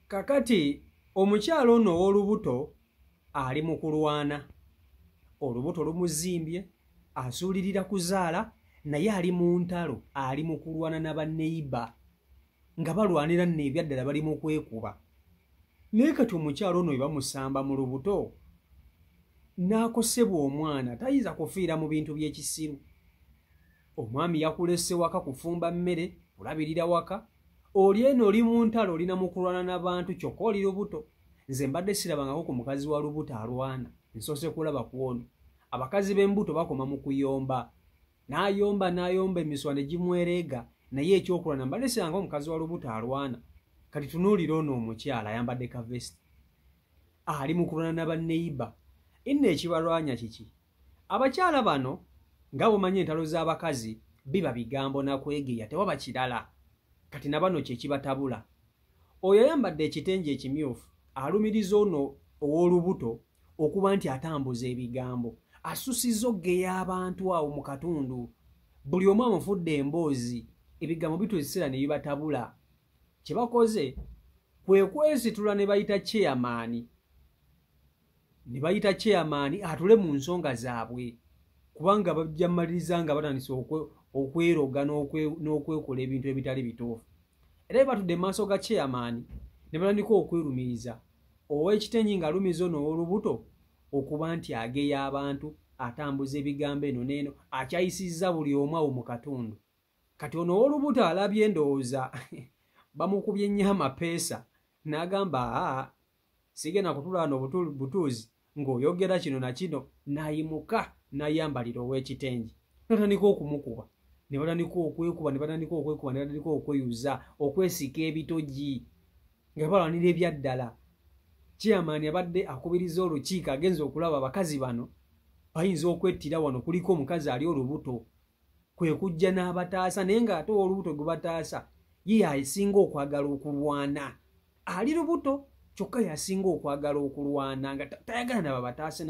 Kakati omukyala ono ow'olubuto ali mu kulwana, olubuto lumuzimbye, asuulirira kuzaala, naye ali mu ntalo, ali mu kulwana na banneiba nga balwanira nno ebyaddala, bali mu kwekuba. Naye kati omukyala ono bwe bamusamba mu lubuto n'akosebwa omwana, tayinza kufiira mu bintu by'ekisiru. Omwami yakulese waka kufumba mmere, kulabirira waka, oli eno oli mu ntalo, olina mu kulwana n'abantu, kyokka oli lubuto. Nze mbadde sirabangako ku mukazi wa lubuto alwana, nsoose kulaba ku ono. Abakazi b'embuto bakoma mu kuyomba, n'ayomba n'ayomba emiswa ne gimwereega, naye ekyokulwana mbadde sirabangako omukazi wa lubuto alwana. Kati tunuulira ono omukyala ayambadde ka vest, ali mu kulwana na banneiba. Nno ekibalwanya kiki? Abakyala bano nga bw'omanyi entalo z'abakazi biba bigambo na kwegeya, tewaba kirala. Kati na bano kye kibatabula. Oyo ayambadde ekitengi ekimyufu alumiriza ono ow'olubuto okuba nti atambuza ebigambo, asusizza okugeya abantu awo mu katundu, buli omu amufudde emboozi, ebigambo bituusa ekiseera ne bibatabula. Kye bakoze kwe kwesitula ne bayita chairman, ne bayita chairman atule mu nsonga zaabwe, kubanga bajja mmaliriza nga batandise okweroga n'okwekola ebintu ebitali bituufu. Era bwe batudde mu maaso ga chairman ne batandika okwerumiriza, ow'ekitengi ng'alumiza ono ow'olubuto okuba nti ageya abantu, atambuza ebigambo eno n'eno, akyayisizza buli omu awo mu katundu. Kati ono ow'olubuto alabye endowooza bamukubye nnyo amapeesa, n'agamba aa sigenda kutula wano butuuzi ng'oyogera kino na kino, n'ayimuka n'ayambalira ow'ekitengi n'atandika okumukuba, ne batandika okwekuba, ne batandika okwekuba, ne batandika okweyuza, okwesika ebitogi nga balwanira ebyaddala. Chairman abadde akubiriza olukiiko agenze okulaba abakazi bano bayinza okwettira wano, kuliko omukazi ali olubuto, kwe kujja n'abataasa, naye ng'ate olubuto gwe bataasa ye yasinga okwagala okulwana, ali lubuto kyokka yasinga okwagala okulwana nga tayagala na babataase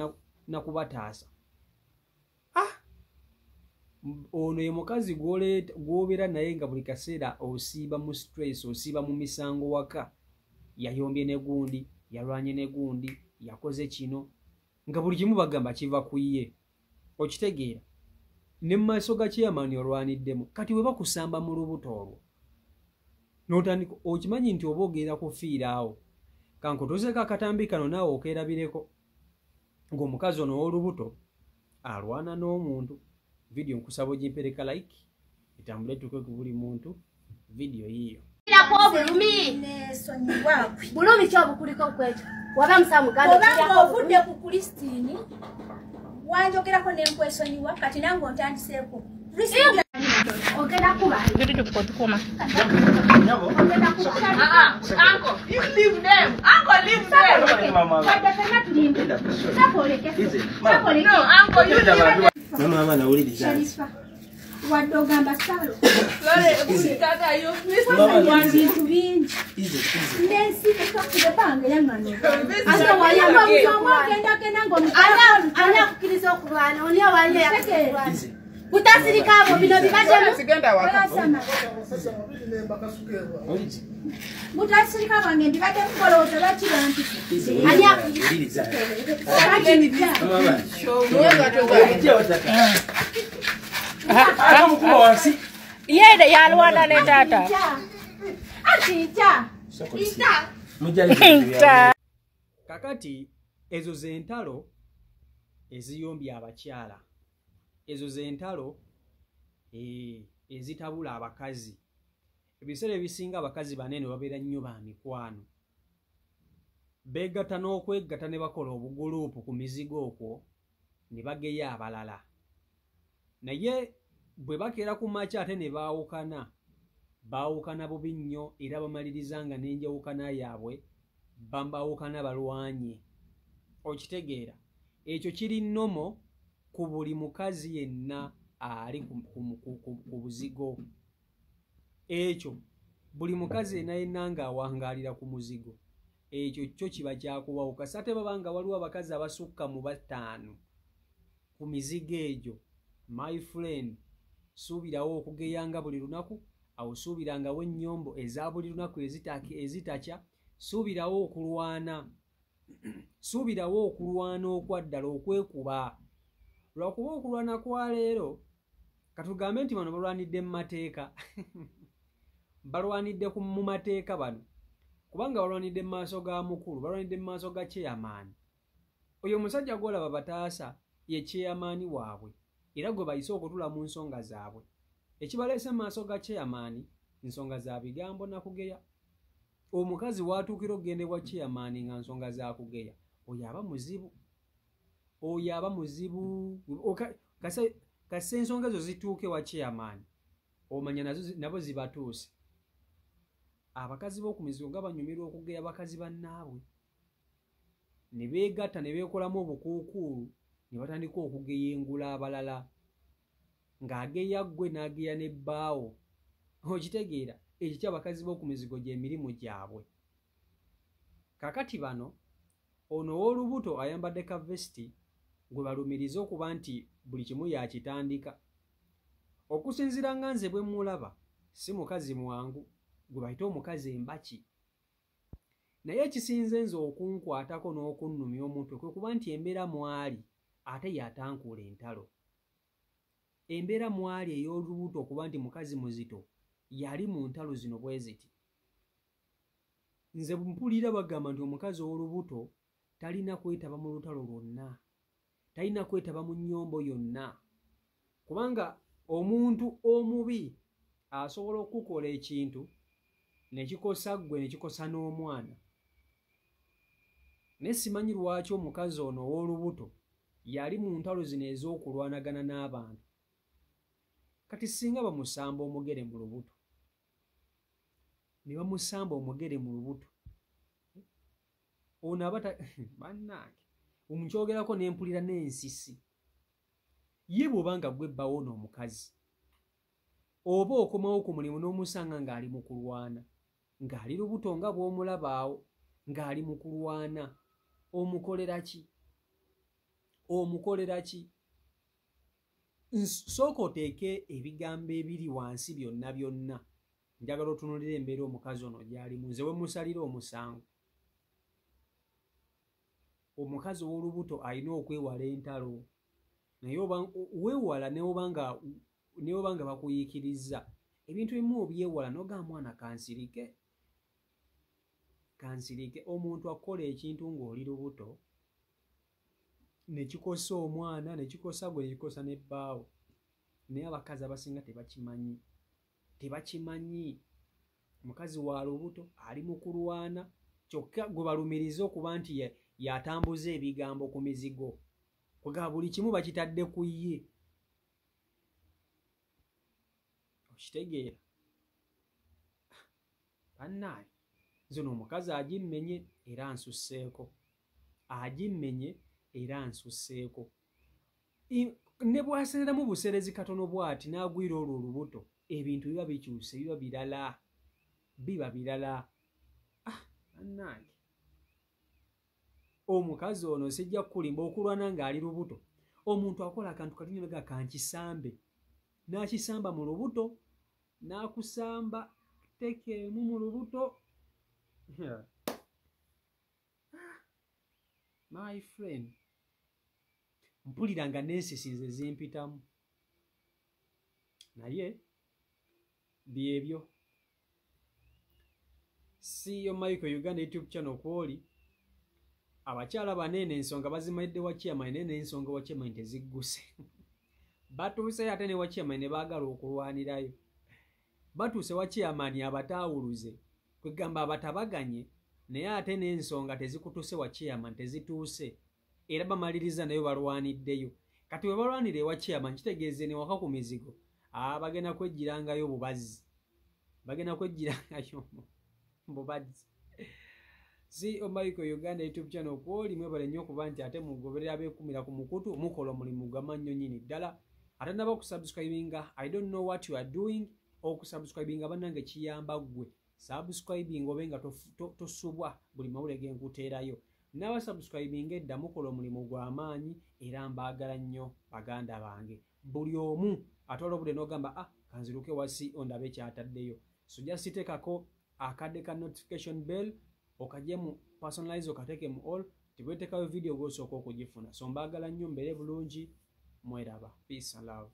na kubataasa. Ono ye mukazi gw'obeera naye nga buli kaseera osiiba mu stress, osiiba mu misango waka, yayombye ne gundi, yalwanye ne gundi, yakoze kino, nga buli kimu bagamba kiva ku ye. Okitegeera? Ne mu maaso ga chairman olwaniddemu. Kati bwe bakusamba mu lubuto olwo n'otandika, okimanyi nti oba ogenda kufiira awo. Kankutuuseeko akatambi kano naawe okeerabireko ng'omukazi ono ow'olubuto alwana n'omuntu. Vidiyo nkusaba ogimpereka like, etambule etuuke ku buli muntu. Vidiyo yiiyo. Obulumi bulumi ki obukuliko kwekyo? Waba musawo muganda obanga ovudde ku Christine wanjogerako nenkwesonyiwa, kati nange ontandiseeko. Ogenda kuba Uncle, you leave them. Uncle, leave them. No, Uncle, you leave them. Mama nawuliriza. Wadde ogamba Salo. Mama, bintu bingi. Nensi esokire bange yaŋŋano. Ate wali Omu agenda ani akukkiriza okulwana? Oni awali Tegeera. Kutasirika abo bino bibaddemu. Sigenda waka. Mutasirika bwange ndibadde mukolowooza lwaki bampise. Ani Wuliriza. Mama. Ate omukuba wansi. Ye yalwana ne taata. Ati nta. Mujja. Kakati ezo z'entalo eziyombya abakyala, ezo z'entalo ezitabula abakazi. Ebiseera ebisinga abakazi banene babeera nnyo ba mikwano, beegatta n'okwegatta ne bakola obuguluupu ku mizigo okwo ne bageya abalala, naye bwe bakeera ku makya ate ne baawukana, baawukana bubi nnyo, era bamaliriza nga n'enjawukana yaabwe bambawukana balwanye. Okitegeera? Ekyo kiri nnomo ku buli mukazi yenna ali ku buzigo. Ekyo buli mukazi yenna yenna ng'awangaalira ku muzigo, ekyo kyo kiba kyakubawo. Kasita ate baba nga waliwo abakazi abasukka mu 5 ku mizigo egyo, my friend, suubirawo okugeyanga buli lunaku, awo suubirangawo ennyombo eza buli lunaku ezitakya. Suubirawo okulwana, suubirawo okulwana okwaddala, okwekuba. Lwakuba okulwana kwa leero, katugambe nti bano balwanidde mu mateeka, balwanidde mu mateeka bano, kubanga balwanidde mu maaso ga mukulu, balwanidde mu maaso ga chairman. Oyo omusajja gw'olaba Bataasa ye chairman waabwe, era gwe bayise okutula mu nsonga zaabwe. Ekibaleese mu maaso ga chairman nsonga za bigambo nakugeya. Omukazi watuukira okugendebwa chairman nga nsonga za kugeya, oyo aba muzibu, oyo aba muzibu. Kase ensonga ezo zituuke wa chairman, omanya nabo zibatuuse. Abakazi b'oku mizigo nga banyumirwa okugeya bakazi bannaabwe, ne beegatta ne beekolamu obukuukuulu, ne batandika okugeyengula abalala, ng'ageya ggwe n'ageya n'ebbaawo. Okitegeera? Ekyo ky'abakazi b'oku mizigo gy'emirimu gyabwe. Kaakati bano, ono ow'olubuto ayambadde ka vesiti gwe balumiriza okuba nti buli kimu yakitandika. Okusinziira nga nze bwe mmulaba, si mukazi mwangu, gwe bayita omukazi embaki. Naye ekisinze nze okunkwatako n'okunnumya omutwe kwe kuba nti embeera mwali ate yatankuula entalo. Embeera mwali ey'olubuto okuba nti mukazi muzito yali mu ntalo zino bwe ziti. Nze mpulira bagamba nti omukazi ow'olubuto talina kwetaba mu lutalo lwonna, talina kwetaba mu nnyombo yonna, kubanga omuntu omubi asobola okukola ekintu ne kikosa ggwe ne kikosa n'omwana. Naye simanyi lwaki omukazi ono ow'olubuto yali mu ntalo zino ez'okulwanagana n'abantu. Kati singa bamusamba omugere mu lubuto, ne bamusamba omugere mu lubuto, ono aba bannange omukyogerako ne mpulira n'ensisi. Ye bw'oba nga ggwe bbawo ono omukazi, oba okomawo ku mulimu n'omusanga ng'ali mu kulwana, ng'ali lubuto nga bw'omulaba awo, ng'ali mu kulwana, omukolera ki? Omukolera ki? Sooka oteeke ebigambo ebiri wansi byonna byonna. Njagala otunuulire embeera omukazi ono gy'alimu. Nze we musalira omusango, omukazi ow'olubuto alina okwewala entalo, naye oba weewala ne oba nga bakuyiikirizza ebintu ebimu obyewala n'ogamba mwana kansirike, kansirike. Omuntu akola ekintu ng'oli lubuto ne kikosa omwana, ne kikosa gwe, ne kikosa n'ebbaawo. Naye abakazi abasinga tebakimanyi, tebakimanyi. Omukazi wa lubuto ali mu kulwana, kyokka gwe balumiriza okuba nti yatambuza ebigambo ku mizigo, kwegamba buli kimu bakitadde ku ye. Okitegeera? Bannange, nze ono omukazi agimmenye era nsusseeko, agimmenye era nsusseeko. Ne bw'asereramu buserezi katono bw'ati n'agwira olwo olubuto, ebintu biba bikyuse, biba birala, biba birala. Ah, bannange, omukazi ono sijja kukulimba, okulwana ng'ali lubuto. Omuntu akola akantu katini nga kankisambe, n'akisamba mu lubuto, n'akusamba tekeemu mu lubuto. My friend, mpulira nga n'ensisi nze zimpitamu, naye byebyo. CEO Michael Uganda YouTube channel kwoli. Abakyala banene ensonga bazimalidde wa chairman, naye n'ensonga wa chairman tezigguse. Batuuseyo ate ne wa chairman ne baagala okulwanirayo. Batuuse wa chairman abataawuluze, kwegamba abatabaganye, naye ate n'ensonga tezikutuse wa chairman, tezituuse, era bamaliriza nayo balwaniddeyo. Kati bwe balwanira ewa chairman, kitegeeza ne waka ku mizigo bagenda kwejjirangayo bubazzi, bagenda kwejjirangayo bubazzi. CEO Michael Uganda YouTube channel kwoli, mwebale nnyo okuba nti ate mugoberera abeekumira ku mukutu, mukola omulimu gw'amannyo nnyini ddala. Ate naba okusubscribinga, I don't know what you are doing. Okusubscribinga bannange kiyamba ggwe. Subscribing obe nga tosubwa buli mawulire ge nkuteerayo. N'abasubscribinga edda mukola omulimu gw'amaanyi, era mbaagala nnyo baganda bange. Buli omu atwala obudde n'ogamba ah, kanziruke wa CEO ndabe kyataddeyo. So just teekako akadde ka notification bell. Okajje mu personalize, okateeke mu all, tibwetekayo video gw'osooka okugifuna. So mbaagala nnyo, mbeere bulungi, mweraba. Peace and love.